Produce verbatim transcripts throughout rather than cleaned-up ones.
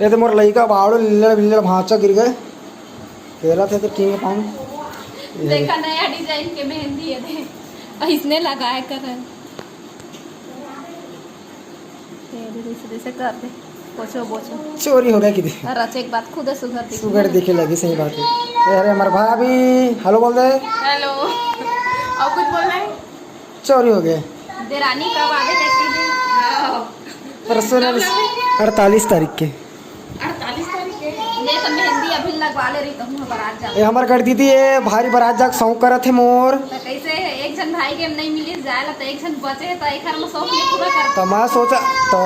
ये तो मोर लइका बाड़ू लिल्लड़ बिल्लड़ भांचा गिर गए। केला थे तो ठीक है पाऊँ। देखा नया डिजाइन के मेहंदी है दे। इसने लगाए कर है। ये दे, जैसे, जैसे कर दे। पोछो, पोछो। चोरी हो गया कि दे? और रचे एक बात खुद सुघर दिखे। सुघर दिखे लगी, सही बात है। अरे हमार भाभी, हेलो बोल दे। हेलो। और कुछ बोलना है? चोरी हो गए। देरानी कब आवे देखती है? हाँ। परसों ना, अड़तालीस तारीख के। अड़तालीस तारीख के? ले तो मेहंदी अभी लगवा ले रही तो हूँ, बारात जा। ये हमार कर दीदी, ये भारी बारात जाक शौक करत है मोर। तो कैसे है? एक जन भाई के नहीं मिली जाए ला, तो एक जन बचे है, तो एक हर में शौक नहीं पूरा कर। तो मैं सोचा, तो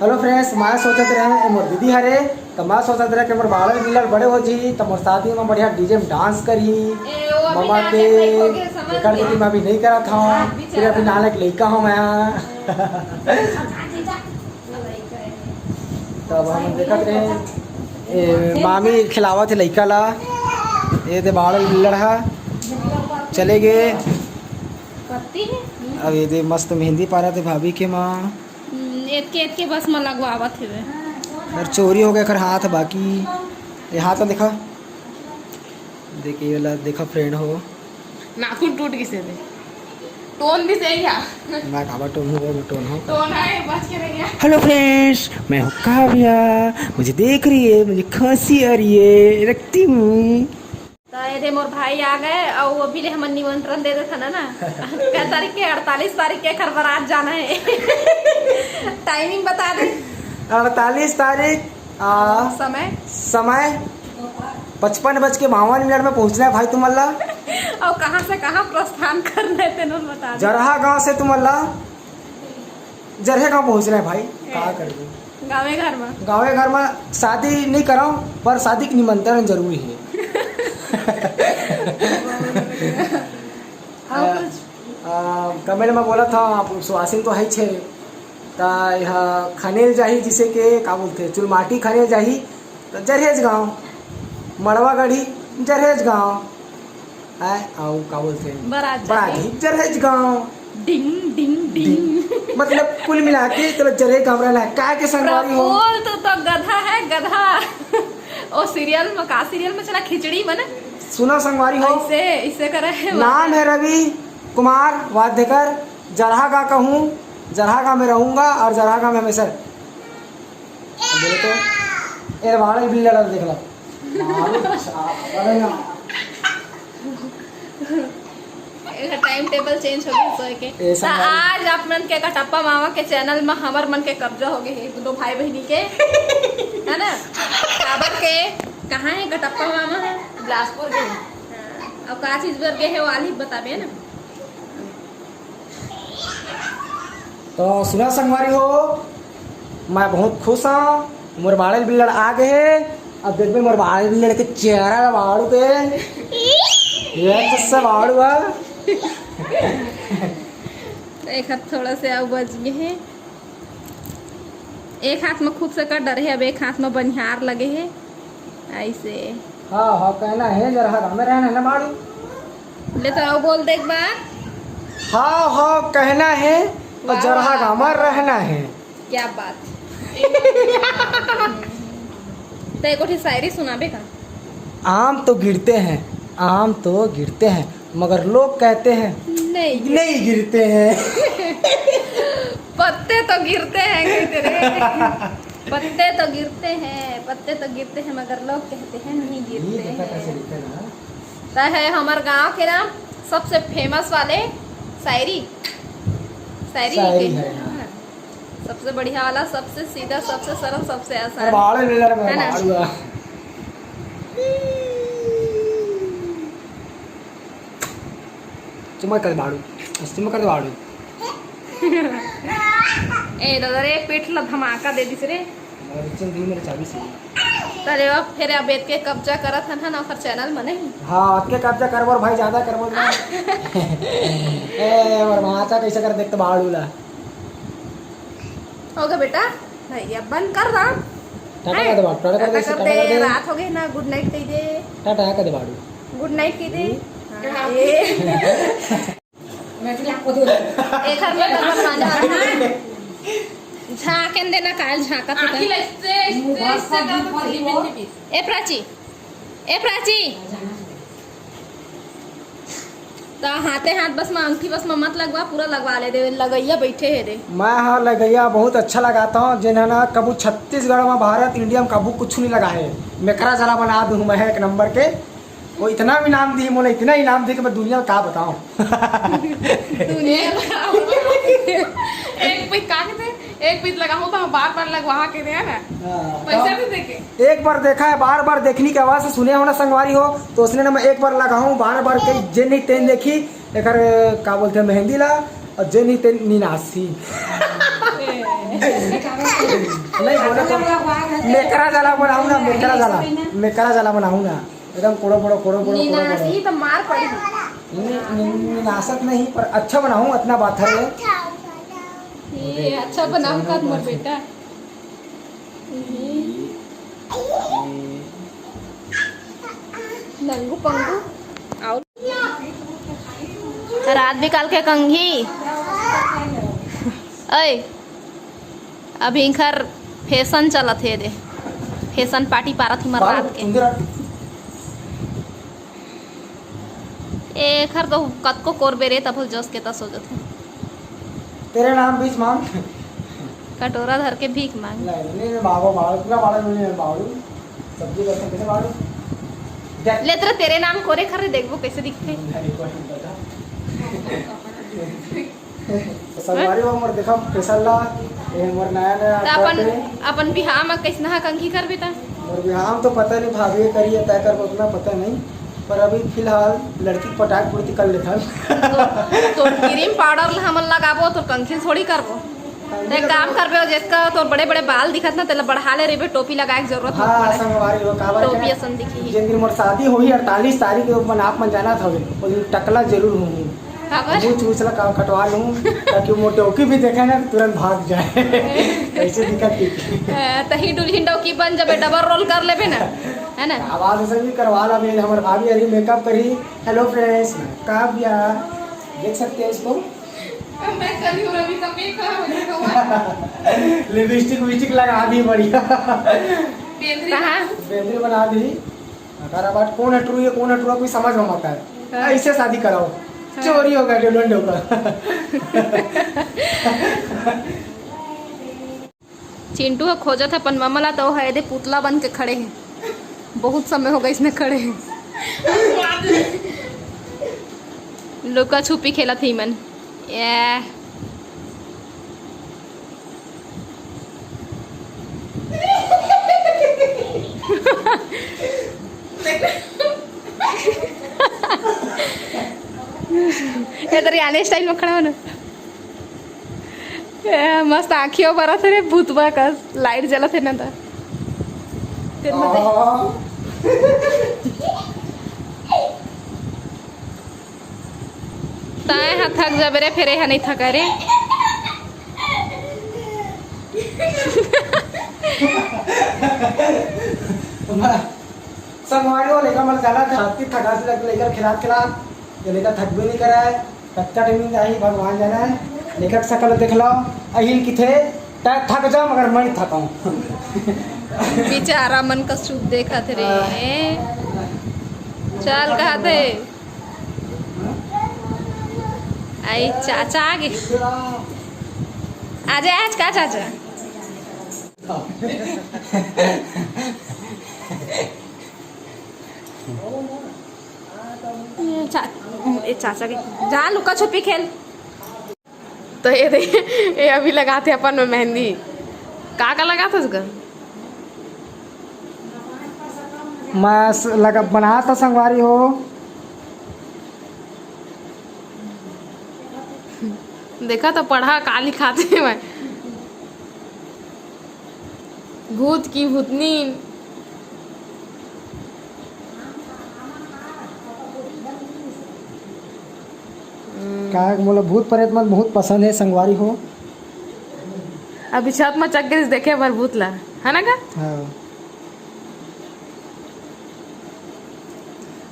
हेलो फ्रेंड्स, मैं सोचत रहे, ए मोर दीदी हरे, तो मैं सोचत रहे कि मोर बाड़ू बिल्लड़ बड़े हो जी, तो मोर शादी में बढ़िया डीजे में डांस करही। ए, वो अभी ममा नाटक के नहीं हो गया, समझ एकर गया। दीदी मैं अभी नहीं करत हूँ, आज भी फिर अभी चारा। नानक लइका हूँ मैं। अच्छा, अच्छा, अच्छा। तब हम देखत रहे, ए, मामी खिलावत है लइका ला। ये दे बाड़ू बिल्लड़ हा, चले गए। अब ये दे मस्त मेहंदी पारत है भाभी के माँ। हम्म, एतके, एतके बस म लगवावत हेवे। अरे चोरी हो गया एकर हाथ, बाकी ये हाथ ला देखा, देखिए वाला देखा फ्रेंड हो। नाखून टूट गिसे दे। टोन दिस एरिया। मैं काबा टोन हूँ, मैं टोन हूँ। टोन है, बच के रहिया। हेलो फ्रेंड्स, मैं हूँ काव्या। मुझे देख रही है, मुझे खांसी आ रही है, रखती हूँ। तो ये दे मोर भाई आ गए और वो भी ले हमन निमंत्रण दे देता ना, ना। कै तारीख के? अड़तालीस तारीख के एकर बारात जाना है। टाइमिंग बता दे। अड़तालीस तारीख, आ, समय? समय पचपन बज के बावन मिनट में पहुंचना है भाई तुमन ला। और कहाँ से कहाँ प्रस्थान करना है तेनों बता दे। जरहा गांव से तुमन ला जरहे गांव पहुंचना है भाई। का कर दे? गाँवे घर में। गाँवे घर में शादी नहीं कराऊं, पर शादी के निमंत्रण जरूरी है। और आ, कुछ? आ, कमेंट में बोला था, आप सुवासिन तो है छे, ता यह खनेल जाही, जिसे के का बोलते हैं, चुलमाटी खनेल जाही, तो जरहेज गांव, मड़वा गढ़ी, जरहेज गांव, है, और का बोलते हैं, बारात जाही। बारात जाही, जरहेज गांव। डिंग, डिंग, डिंग। डिंग। मतलब, कुल मिला के चलो, जरहेज गांव रहना है। काय के संगवारी हो? प्रफुल्ल, तू तो गधा है, गधा। ओ सीरियल में, का सीरियल में चला, खिचड़ी में ना? सुनो संगवारी हो, ऐसे, ऐसे करे है। नाम है रवि कुमार वाध्यकर, जरहा गांव का हूँ, जरहा गांव में रहूंगा और जरहा गांव में हमेशा। बोले तो, ए, बाड़ू बिल्लड़ देख लो। मारू छाप, अरे ना। एकर टाइम टेबल चेंज हो गया सोए के। ऐसा तो है। आज आप मन के कटप्पा मामा के चैनल में हमर मन के कब्जा हो गए है, दो भाई बहनी के, है ना? काबर के, कहाँ है कटप्पा मामा है? बिलासपुर के। हाँ, अब का चीज बर गए है, वो आली बताबे ना। तो सुना संगवारी हो, मैं बहुत खुश हूँ, मोर बाड़ू बिल्लड़ आ गए हे। अब देखबे मोर बाड़ू बिल्लड़ के चेहरा ला बाड़ू के। ये तो सब बाड़ू है। एक हाथ थोड़ा से आउ बच गए हे, एक हाथ में खूब से कर डरे हे, अब एक हाथ में बनिहार लगे हे। ऐसे। हाँ, हाँ, कहना है, जरहा गाँव में रहना है ना बाड़ू। ले तो आओ बोल दे एक बार। हाँ, हाँ, कहना है, और वाह, जरहा वाह, गाँव में वाह। रहना है। क्या बात। तो एक गोठी शायरी सुनाबे का? आम तो गिरते हैं, आम तो गिरते हैं, मगर लोग कहते हैं, नहीं गिर- नहीं गिरते हैं। पत्ते तो गिरते हैं, कहते रे। पत्ते तो गिरते हैं, पत्ते तो गिरते हैं, मगर लोग कहते हैं नहीं गिरते हैं। ये देखा कैसे लिखते हैं ना? त है हमर गांव के ना सबसे फेमस वाले शायरी, शायरी शायरी के है, हाँ। सबसे बढ़िया वाला, सबसे सीधा, सबसे सरल, सबसे आसान। अरे बाड़ू ले ले, है ना? बाड़ू आ। चुम्मा कर बाड़ू, चुम्मा कर बाड़ू। ए दादा रे, पेट ला धमाका दे दिस रे। अरे चल दी मेरे चाबी से। तले अब फिर अब एतके कब्जा करत हन ना ओकर चैनल में नहीं। हाँ, एतके कब्जा करबो भाई, ज्यादा करबो ना। ए, और माचा कैसे कर देखते बाड़ू ला। हो गया बेटा, भैया बंद कर रहा। टाटा कर दे बाड़ू, टाटा कर दे, टाटा कर दे, रात हो गई ना, गुड नाइट कह दे। टाटा कर दे बाड़ू। गुड नाइट कह दे। हम्म। हाँ, ये। एकर में तो बस मजा आता है। झांकन देना, काल झांका तो आँखी कर। ला ऐसे, ऐसे, ऐसे कर दो, ये बिंदी भी। ए प्राची, ए प्राची, तो हाथे हाथ बस में अंगठी बस में मत लगवा, पूरा लगवा ले दे, लगैया बैठे हे दे। मैं हा लगैया बहुत अच्छा लगाता हूँ, जिन्हें ना कबू छत्तीसगढ़ में, भारत, इंडिया में कबू कुछ नहीं लगा है। मेकरा जला बना दूँ मैं एक नंबर के। वो इतना भी नाम दी, मोला इतना इनाम दी कि मैं दुनिया में का बताऊं। दुनिया में का बताऊं? एक पीस का कहते, एक पीस लगाऊं तो हम बार बार लगवा के दे, है ना? हाँ, पैसा तो भी देके। एक बार देखा है, बार बार देखने की आवाज से सुने हो ना संगवारी हो, तो उसने ना मैं एक बार लगाऊं, बार बार के जे नहीं तेन देखी, एकर का बोलते हैं मेहंदी ला, और जे नहीं तेन निनासी। नहीं बोले तो मेकरा जला बनाऊं ना, मेकरा जला, मेकरा जला बनाऊं ना। एकदम कोड़ो बड़ो, कोड़ो बड़ो, कोड़ो बड़ो। निनासी तो मार पड़ी। नि-, नि-, निनासत नहीं, पर अच्छा बनाऊं, इतना बात है। ये अच्छा बनाऊं का मोर बेटा। नंगू पंगू। आओ। रात बिकाल के कंघी। ओए। अभी इखर फैशन चलत हे दे, फैशन पार्टी पारत ही मर रात के। एखर तो कतको कोरबे रे, तब जस के तस हो जथे। तेरे नाम बीच मांग। कटोरा धर के भीख मांग। नहीं, नहीं, नहीं, बाबा, बाबा, पूरा बाबा, नहीं, नहीं, बाबा, सब्जी कैसे, कैसे बाबा? ले तेरा, तेरे नाम कोरे खरे, देखबो कैसे दिखते। नहीं, कोई नहीं पता। तो संगवारी हो, मोर देखा फैशन ला, ये मोर नया नया तो outfit अपन, है। अपन बिहाव में कैसना हा कंघी करबे ता? मोर बिहाव में तो पता नहीं, भाभी करिए तय करबो, उतना पता नहीं, पर अभी फिलहाल लड़की पटाक पूर्ति कर लेथन। तो, तो क्रीम पाउडर ला हमन लगाबो, तो कंघी थोड़ी करबो। तो एक काम करबे, जिसका तो बड़े बड़े बाल दिखत ना, तेला बढ़ा ले रहिबे, टोपी लगाए के जरूरत मत हाँ, पड़े। संगवारी हो, काबर टोपी के असन दिखी। जिन दिन मोर शादी होही अड़तालीस तारीख के, मन आप मन जानत हवे, ओ दिन टकला जरूर होही। काबर? मुँह चूछ ला का-, कटवा लूँ, ताकि वो टोकी भी देखे ना, तुरंत भाग जाए। ऐसे दिखत थी। ए, तही दुल्हन डौकी बन जबे, डबल रोल कर लेबे ना, है ना? आवाज से भी करवा ला, अभी हमारे भाभी अभी मेकअप करी। हेलो फ्रेंड्स, काव्या, देख सकते हैं इसको। मैं करी हूँ रवि का मेकअप, देखो। लिपस्टिक विपस्टिक लगा दी बढ़िया। बेंद्री कहाँ? बेंद्री बना दी। अगर अब कौन हटरू है, कौन हटरू, कोई समझ में मत आए। हाँ। ऐसे शादी कराओ, हाँ। चोरी होगा, डोडोंडो का। चिंटू ह खोजत हे अपन ममा ला, त ओ ह एदे पुतला बन के खड़े हे। बहुत समय हो गइस इसने खड़े हे। लुका छुपी खेलत हे मन। ए। ए, तोर आने style में खड़ा हो ना। ए, मस्त आँखियों बरत हे रे, भूतवा कस, light जलत हे ना त। तेरे में तैं ह थक जाबे रे, फेर ए ह नइ थकय रे। संगवारी हो, लइका मन जाना था, अतकी थकासी लगथे, लइका खिलात खिलात, ये लइका थकबे नइ करय, कतका time जाही भगवान जानय। लइका के शकल देख लो, अहिल किथे, तैं थक जा मगर मैं नइ थकंव। बेचारा मन का सूप देखत रे। हाँ। चल कहत हे। आई चाचा आगे। आजा आज का चाचा? ये चा-, ये चाचा के जा लुका छुपी खेल। तो ये दे, ये अभी लगाथे अपन में मेहंदी। का का लगाथस गा? मैं स-, लगा, बनात हंव संगवारी हो। देखा तो पढ़ा का लिखाथे मैं। भूत की भूतनी। हम्म। काहे कि मोला भूत प्रेत मन बहुत पसंद हे संगवारी हो। अभी छत में चघ गिस देखे बर भूत ला, है ना का? हाँ।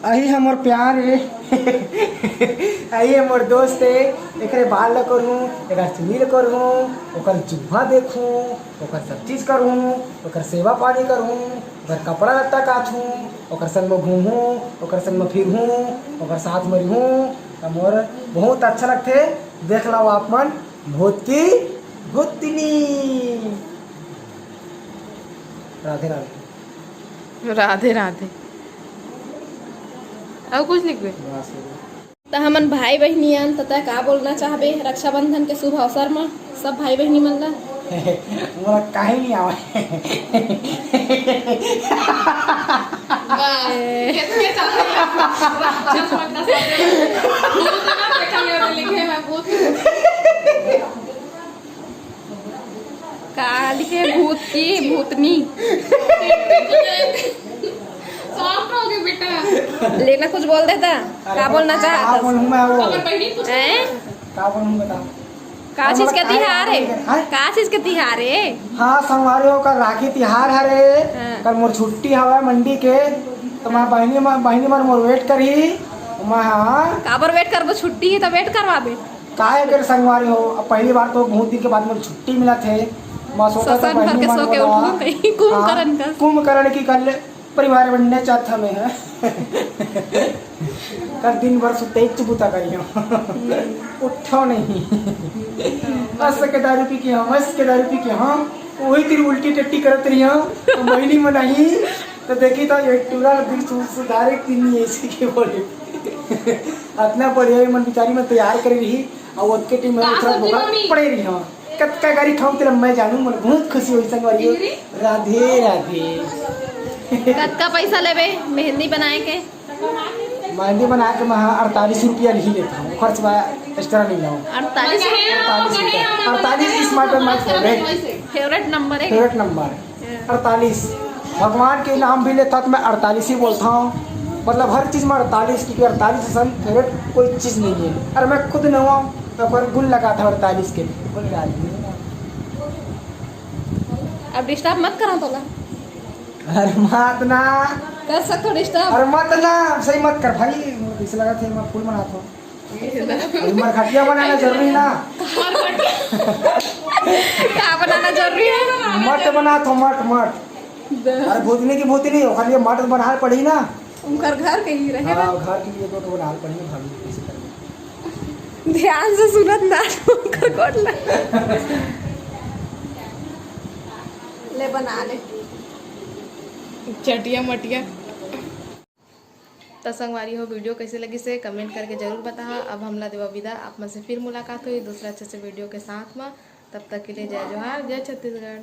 अही हमर प्यार ए। आइए मोर दोस्त है, एकरे बाल ल करहूँ, एकर चुनी ल करहूँ, ओकर जुम्हा देखहूँ, ओकर सब चीज करहूँ, ओकर सेवा पानी करहूँ, ओकर कपड़ा लत्ता काचहूँ, ओकर संग म घूमहूँ, ओकर संग म फिरहूँ, ओकर साथ म रिहूँ, त मोर बहुत अच्छा लगथे। देख लव आप मन भूत की भूतनी। राधे राधे। राधे राधे। अउ कुछ लिखबे? बस हो गया। त हमन भाई बहिनी अन, त तैं का बोलना चाहबे रक्षाबंधन के शुभ अवसर म सब भाई बहिनी मन ला? मोला काहे नहीं आवे। बस, ए। इतने चाहते हैं। राक्षस मन का सब। भूत ना देखा गया तो लिखे मैं भूत। का लिखे? भूत की भूतनी। Soft हो गई बेटा। लेना कुछ बोल देता। अरे का बोलना का चाहता? बोलूं मैं वो? अगर बहिनी पूछ हैं? का बोलूं बता? का चीज के तिहार है? हैं? का चीज के तिहार है? हाँ, संगवारी हो, कल राखी तिहार हरे। हाँ। कल मोर छुट्टी हवय मंडी के, तो मैं बहिनी मन, बहिनी मन मोर wait करही। मैं हाँ। काबर wait करबो? छुट्टी ही तो wait करवाबे। काहे कर संगवारी हो, अब पहली बार तो बहुत दिन के बाद मोर छुट्टी मिला थे। मैं सोचा था ससन भर बहिनी के मन सो के बोला, उठूं कहीं कुंभकर्ण हाँ, कस। कुंभकर्ण की कर ले, परिवार बनने चाहत हमें है। कल दिन भर सुते ही चुबुता करियो। उठो नहीं। बस के दारू पी के हम, बस के दारू पी के हम, वही दिन उल्टी टट्टी करत रहियो। तो बहिनी मन आई, तो देखी तो ये टूरा दिल सु-, सुधारे कि नहीं ऐसे के बोले। अतना बढ़िया ये मन बिचारी मन तैयार करे रही, और ओतके टीम में का उतरा सोची बोला मम्मी? पड़े रही, हाँ। कतका गारी खाऊं तेला मैं जानू, मन बहुत खुशी होई संगवारी हो। राधे राधे। कतका पैसा लेबे मेहंदी बनाए के? मेहंदी बनाए के मैं अड़तालीस रुपया नहीं लेता हूँ, खर्च बा extra नहीं लाऊं। अड़तालीस? अड़तालीस रुपया। अड़तालीस is my, my favourite। Favourite number है? Favourite number। अड़तालीस। भगवान के नाम भी लेता तो मैं अड़तालीस ही बोलता हूँ, मतलब हर चीज में अड़तालीस, क्योंकि अड़तालीस असन favourite कोई चीज नहीं है। अरे मैं खुद नवा तो पर गुल लगा था अड़तालीस के, गुल डाल दिए। अब disturb मत करा तोला। अरे मत ना। कर सकथो disturb। अरे मत ना, सही मत कर भाई, कैसे लगा थे, मैं फूल बनाता हूँ। अरे मरखटिया बनाना जरूरी ना। का बनाना जरूरी है? मट बनाता हूँ, मट, मट। अरे भूतनी की भूतनी हो, खाली मट बनाए पड़ी ना। उनकर घर के ही रहे ना। हाँ, घर के लिए तो, तो बनाए पड़ी ना भाभी, कैसे करेंगे? ध्यान से सुनत ना, उनकर गोड़ लग। ले बना ले। चटिया मटिया। त संगवारी हो, video कैसे लगिस हे comment करके जरूर बताहा। अब हमला देवा विदा, आप मन से फिर मुलाकात होही दूसरा अच्छे से video के साथ म। तब तक के लिए जय जोहार, जय छत्तीसगढ़।